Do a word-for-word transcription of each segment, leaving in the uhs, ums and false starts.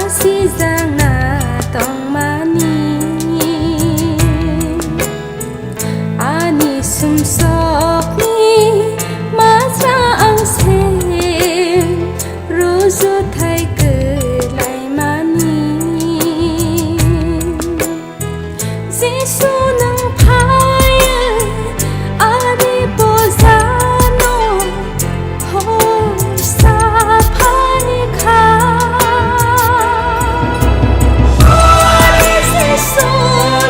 Sijakna tongmani ani sumsokni majra ang se rujuthai kwlaimani. Jisu nwng phaiwi ani bojano horsa phaikha. Ani Jisu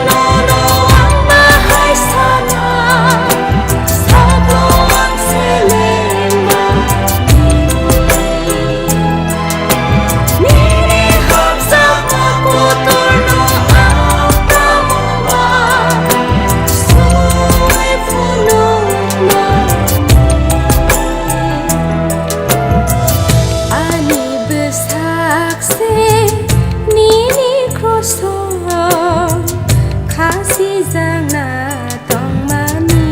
nono ang bahai sana, sakno ang selengmani. Nini hamjakma kotorno ang tamo ma soi phunukmani. Ani bwsak se nini kroso khasijakna tongmani.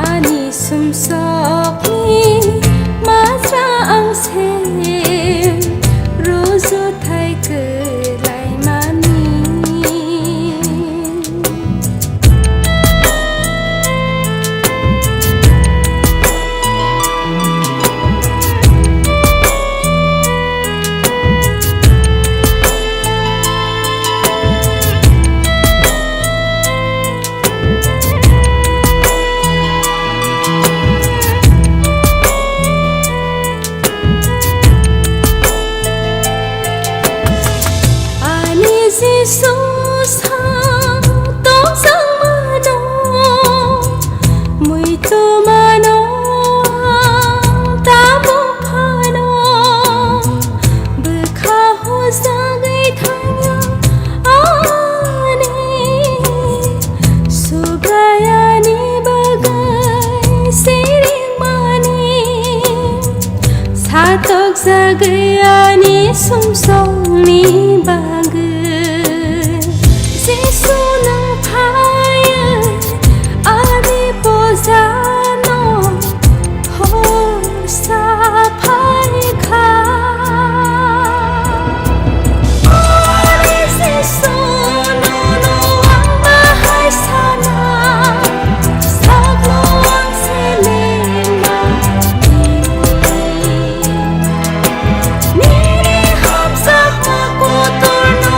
Ani sumsokni majra ang se rujuthai kwlaimani. Ani Jisu sa tongjakmano, muitu mano ang tabuk phano, bwkha hojagwi thangya ani Subraiyani bagwi siringmani, satokjagwi ani sumsokni bagwi. Jisu nwng phaiwi ani bojano horsa phaikha. Ani Jisu nono ang bahai sana, sakno ang selengmani. Nini hamjakma kotorno